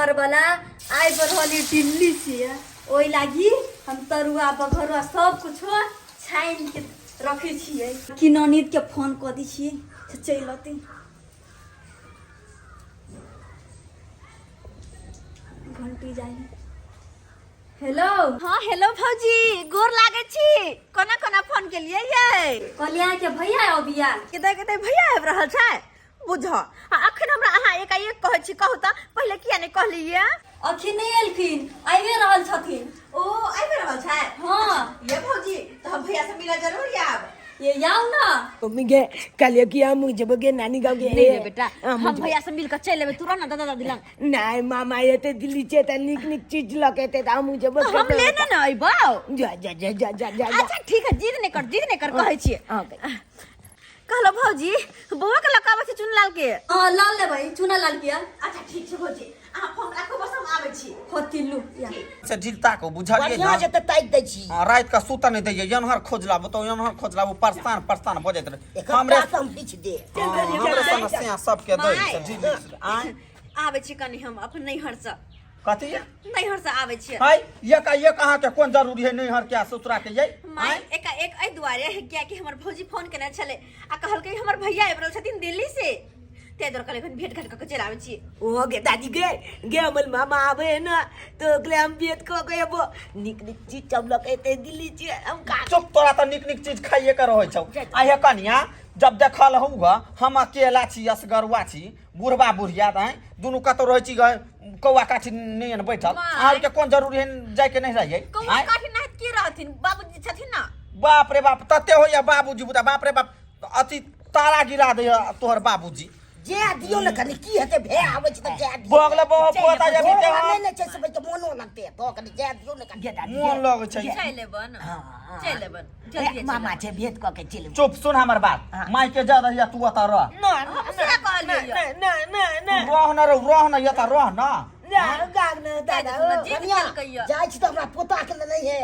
घरवाला आबि रहल दिल्ली से, ओहि लागी हम तरुआ बघरुआ सब कुछो छानि के रखै छियै। कि ननद के फोन कऽ दै छियै से चलि अतै। घंटी जाइ। हेलो। हाँ हेलो भौजी, गोर लागै छी। कोना कोना फोन केलियै यै? कहलियै अहाँके भैया अबिया। कतऽ कतऽ भैया आबि रहल छै बुझ। आ अखन हमरा अहाँ एकाएक कहै छी, कहू तऽ पहिले किया नहि कहलियै? अखन नहि एलखिन, आबिए रहल छथिन। ओ आबि रहल छै? हाँ। ये भौजी, तऽ हम भैया से मिलऽ जरूर आयब। ये आउ ना। मम्मी गे, कहलियो कि हम जेबो गे नानी गाँव गे। नहीं रे बेटा, हम हम भैया से मिल के चलि एबै, तू रह ना दादा दादी लग। नहीं मामा, ये ते दिल्ली छे त निक निक चीज लके ते त हम जेबो। तो हम लेने ना अइबो। जा जा जा जा जा जा। अच्छा ठीक है, जिद नहीं कर, जिद नहीं कर, कहै छियै। हाँ। कहलो भौजी, बौआ के लऽ आबै छी चुनलाल के। हाँ लऽ लेबै चुनालाल के। अच्छा ठीक छै भौजी, अहाँ फोन राखू, बस हम आबै छी। हो तिल्लू या। से ढीलता को बुझलियै बढ़िया ना से त ताकि दै छी। हाँ, रात का सुतऽ नहीं दैये, यनहर खोजला बताउ, यनहर खोजला, वो परेशान परेशान भऽ जाइत रहे। एकर हमरे टाक हम पीछ दे। हाँ, हमरे समस्या सबके दै से ढील आय। आबै छी कनि हम अपन नैहर से। कथी? नैहर से आबै छी। हाय, एक एक अहाँके कोन जरूरी है नैहर के आ ससुरा के यै? माय, एका एक एहि दुआरे है कियाकि हमर भौजी फोन केने छलै आ कहलकै हमर भैया आबि रहल छथिन दिल्ली से, ताहि दुआरे कहलियै कनि भेट घाट कऽ के चलि आबै छी। ओ गे दादी गे, गे हमर मामा आबे है ना तो ओकरे हम भेंट कऽ के एबो, निक निक चीज सब लऽ के एतै दिल्ली से हम का। चुप, तोरा तऽ निक निक चीज खाइए के रहै छौ। आ हे कनिया, जब देखल हूँ ग हम अकेला छी, असगरुआ छी, बुढ़बा बुढ़िया दाइ दुनू कतौ रहै छी ग, कौआ काठी नहीं बैठल। माय। अहाँ के कोन जरूरी है जाय के नहीं रहियै? कौआ आँय? काठी नहीं के रहथिन, बाबूजी छथिन ना। बाप रे बाप, तते होइया बाबूजी बुझा, बाप रे बाप, अथी तारा गिरा दैया तोहर बाबूजी। जे दियौ ने कनि, की हेतै, भे आबै छै तऽ जे दियौ। बगल बहो पोता जे बीते नहि नहि छै से तऽ मोनो लगतै, तो कनि जे दियौ ने कनि। मोन लगै छै। चलि एबन, चलि एबन जल्दी। मामा छै, भेंट कऽ के चलि। चुप, सुन हमर बात, माय के जा रहिया, तू ओतऽ रह। हम सएह कहलियै। ना ना ना। तू रह न रौ, रह न, एतऽ रह न। ना गाग ना दादा। जिद कनिया, केलकैया। जाइ छी तऽ हमरा पोता के लेने है।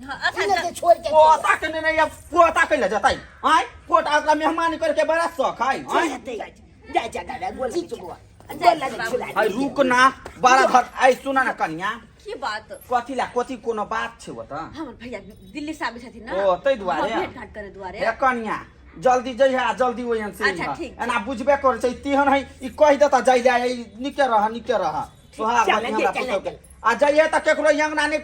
हाँ, अच्छा ई ने जे छोड़ के पोता के नेने या पोता के ले जतै? आय पोता ओकरा मेहमानी करके बड़ा शौक है। आय जा जा दादा, गोल जी चुकवा गोल लगे छुला। हाय रुक ना, बड़ा धर आय, सुना ना कनिया। की बात? कथी ला, कथी कोनो बात छै ओतऽ? हमर भैया दिल्ली से आबै छथिन ना। ओ ताहि दुआरे। हाँ, भेंट घाट करे दुआरे। हे कनिया, जल्दी जइहे आ जल्दी ओहन से अच्छा, अइहे। ठीक छै। एना बुझबे करै छै, तेहन है ई कहि देता जाइ ले, ई निके रह, निके रह। तोहरा चल, बात हमरा चल, पुतहु के। चल। आ जइहे तऽ केकरो अंगना नहि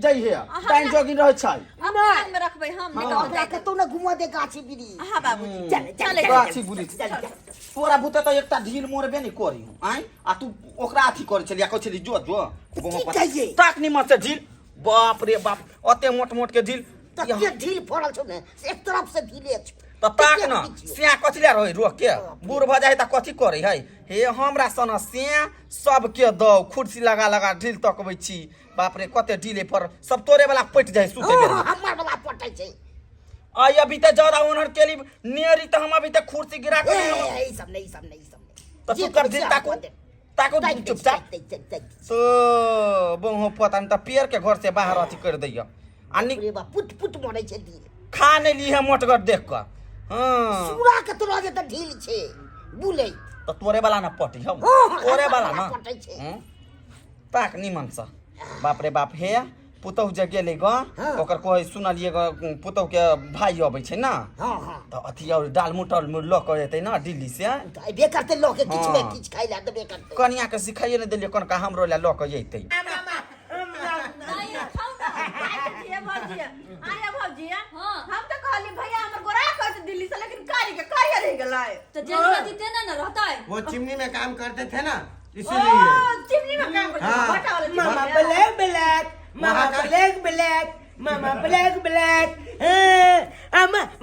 जइहे, टाइम जोगिन रहै छै। अपना में रखबै हम नहि हाँ। तऽ ओकरा कतौ ने घुमा दे गाछी बिरी। हाँ बाबूजी। चल चल। चलै। गाछी बिरिछ। चल चल। तोरा बुते तऽ एकटा ढील मोड़बे नहि करी आँय, आ तू ओकरा अथी करै छली आ कहै छली जो जो। की कहियै? ताक निमन से ढील, बाप रे बाप, ओते मोट मोट के ढील। तते ढील फड़ल छौ ने से एक तरफ से ढीले छौ। तऽ ताक न। तते ढील छौ। सिया कथी लए रहै रोक के, बूढ़ भऽ जाइ तऽ कथी करै है? हे हमरा सन सिया सबके दौ कुर्सी लगा लगा ढील तकबै छी। बाप रे, कते ढीले पर सब तोरे वाला पटि जाइ सुते बेर। हँ, हमर वाला पटै छै। आइ अभी तऽ ज्यादा ओनहर केली नेरी तऽ हम अभी तक कुर्सी गिरा के ए, नहि। ई सब नहि, ई सब नहि, ई सब नहि। तऽ जे तू कर कहै ढील छी, हम ताकू कऽ देब। ताकू ताकि दै छी, चुपचाप ताकि दै छी, ताकि दै छी। तो बहु पता नहीं तऽ पेड़ के घर से बाहर अथी कर दैया आ निक। रे बा, पुट पुट मरै छै ढील। खा नहि ली है मोटगर देख कऽ। हाँ सूरा के तोरा जे तऽ ढील छै बुलै। तऽ तोरे वाला ना पटी हौ? हाँ, तोरे हमर वाला वाला ना पटै छै। हम्म? ताक निमन से। बाप रे बाप, हे पुतहु जे गेलै ग। हाँ। ओकर कहै सुनलियै ग, पुतहु के भाई अबै छै ना। हाँ हाँ। तऽ अथी और डाल मोटल लऽ कऽ एतै ना दिल्ली से। तऽ अयबे करतै लऽ के किछु ने हाँ। किछु खाइ लए देबे करतै। कनिया के सिखाइए नहि देलियै, कनका हमरो लए लऽ कऽ जैतै। ये भौजी, आये भौजी। हाँ। हम तो कहली भैया हमर गोरा कहते दिल्ली से, लेकिन कारी के कारी रह गेलै। तऽ जे रहती ते ना ने रहतै। वो चिमनी में काम करते थे ना, ओ इसीलिए चिमनी में काम करते हाँ। बटा वाला चिमनी मामा में। ब्लैक ब्लैक मामा वहाँ का- ब्लैक ब्लैक मामा ब्लैक ब्लैक।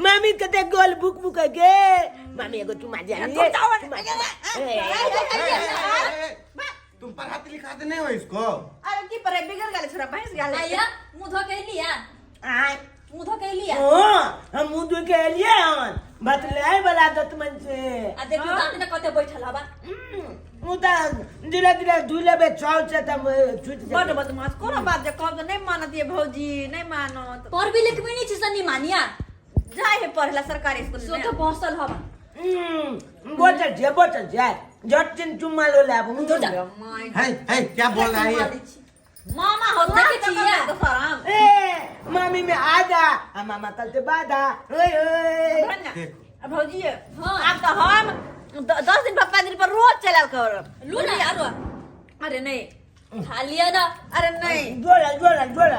मामी कते गोल बुक बुक गे मामी, एगो चुमा दे। चुमा दे। ए, ए, ए, तुम पढ़ाते लिखाते नहीं हो इसको? अरे की परे बिगड़ गेलै छोरा, भैंस गेलै। आया मुँह धो के एलिया? आय? मुँह धो के एलिया? हाँ, हम मुँह धो के एलियै हन बतलाय वाला दतमन से। आ देखियौ दाँत ने कते बैठल हवा। मुँह तऽ धीरे धीरे धुइ लेबै चाउर से तऽ छुटि बड जेतै। बदमाश, कोनो बात जे कहब तऽ नहि मानत ये भौजी, नहि मानत। पढ़बी लिखबी नहि छी सनी मानिया। जाइ है पढ़ला सरकारी स्कूल सो में। तो बसल हवा। बोतल छै, बोतल छै। झट दिन चुम्मा लो लाब है है क्या बोल रहा है ये? मामा हो देखै छियै? ए मामी में आधा आ मामा कल से बाधा। ओए ओए देखो भौजी हाँ। आब तऽ हम 10 दिन पर 5 दिन पर रोज चलल करब। लू ना आरो। अरे नहीं। खा लिया ना। अरे नहीं। जोड़ल जोड़ल जोड़ल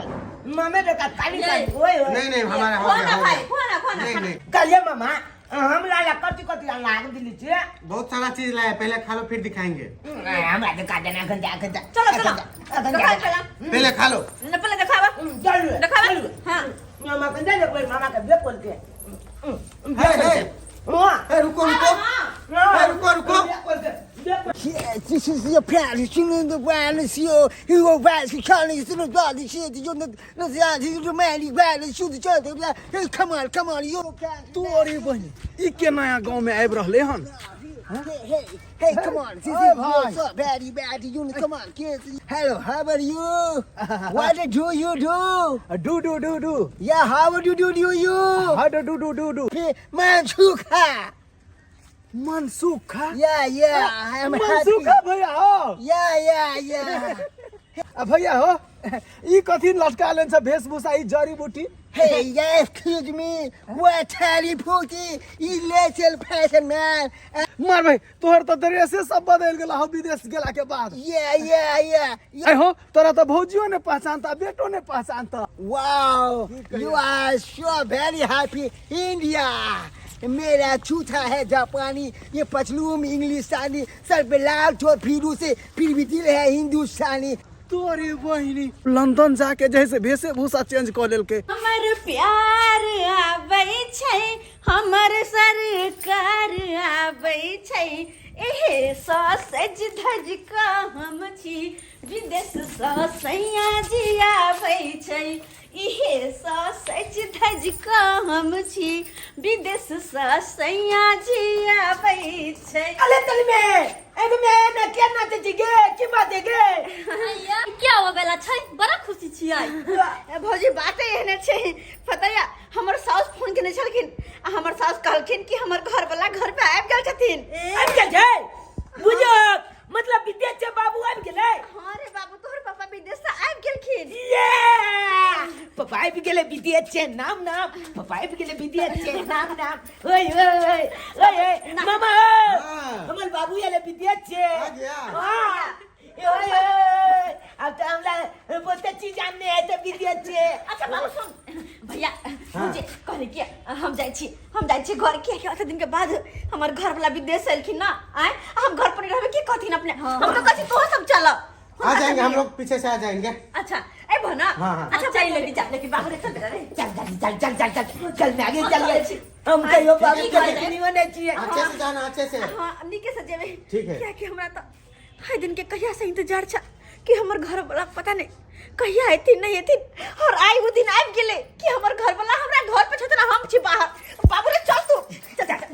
मामे देखा काली काली ओए ओए। नहीं नहीं, हमारा हो खो गया ना हो भाई, गया। खो ना, खो ना, नहीं खाना। नहीं। कहिए मामा, हम लाला कथी कथी लाग दिली छे? बहुत सारा चीज लाए, पहले खा लो फिर दिखाएंगे। हमरा देखा देना अखन जा अखन जा। चलो चलो। अखन जा। देखाओ चलो। पहले खा लो। न पहले देखावा। चल। देखावा। हाँ। मामा के दे दे, मामा के बे बोल के। है है। हां। ए, रुको रुको। ए, रुको रुको। 这是要骗你，新人的完了修，又完是看了是那多的些，就那那这样就是卖力完了修的这对不对？Come on, come on, you तोरी बहिन, ई के नया गांव में आबि रहले हन? Hey, hey, hey, come on. This is what's up, baddie, baddie, you come on, kids. Hello, how are you? What do you do? Do do do do. Yeah, how do you do you? How do do do do do. Manchuka. Mansukha? Yeah, I am happy. Mansukha भैया हो? Yeah, yeah, yeah. आ भैया हो, ई कथी लटका लेन छ वेशभूषा, ई जड़ी बूटी? Hey, yeah, excuse me. What teleporting? You little person, man. मार भाई, तोहर तऽ ड्रेसे सब बदलि गेला हो विदेश गेला के बाद। Yeah. आइ हो, तोरा तऽ भौजियो ने पहचानता, बेटो ने पहचानता। Wow, you are so very happy. India. मेरा छूता है जापानी, ये पचलूम इंग्लिशानी, सर पे लाल टोपी से फिर भी दिल है हिंदुस्तानी। तोरी बहिनी, लंदन जाके जैसे वेशभूषा चेंज कऽ लेलकै। हमर प्यार आबै छै, हमर सरकार आबै छै, एहे सँ सज धज कऽ हम छी, विदेश सँ सैया जी आबै छै। इहे सँ सज धज कऽ हम छी, विदेश सँ सैया जी आबै छै। अले तल में एगो में ना के नाचे छी गे? की बात है गे? भैया, क्या हो गेला छै? बड़ा खुशी छियै। ए, भौजी, बाते एहने छै। पता या, हमर साउस फोन केने छलखिन आ हमर साउस कहलखिन कि हमर घर वाला घर पे आबि गेल छथिन। आबि गेल छै? बुझो मतलब विदेश से बाबू आबि गेलै? हाँ रे बाबू, तोहर पापा विदेश से आबि गेलखिन। ये पापा आबि गेलै विदेश से, नाम नाम, पापा आबि गेलै विदेश से, नाम नाम। ओए ओए ओए ओए मामा। हाँ। हमर बाबू आले विदेश से। आ गया। हाँ। ओए ओए, अब तो हमरा बहुत चीज जानने है तो विदेश से। अच्छा बाबू, सुन भैया, मुझे कहले कि हम जाइ छी, हम जाइ छी घर, किया कि अते दिन के बाद हमर घर वाला विदेश से एलखिन ना। आय, हम घर पर नहीं रहबे, की कहथिन अपने? हम तो कहै छी तोह सब चल। आ जाएंगे हम लोग, पीछे से आ जाएंगे। अच्छा ए भन। हाँ, हाँ। अच्छा चल लेली जा, लेकिन बाबू रे, चल बेटा रे। चल चल चल चल चल चल चल, मैगी चल गए। हम कहियो बाबू के देखनी होने चाहिए। अच्छे से जाना, अच्छे से। हाँ, नीके से जेबै। ठीक है। किया कि हमरा तऽ हर दिन के कहिया से इंतजार छा कि हमर घर वाला पता नहीं कहिया एथिन नहीं एथिन, और आई वो दिन आबि गेलै कि हमर घर वाला हमरा घर पे छथिन आ हम छी बाहर। बाबू रे, चल तू, चल चल चल।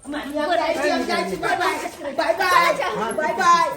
मामी, हम जाइ छी, हम जाइ छी। Bye bye, bye bye, bye bye.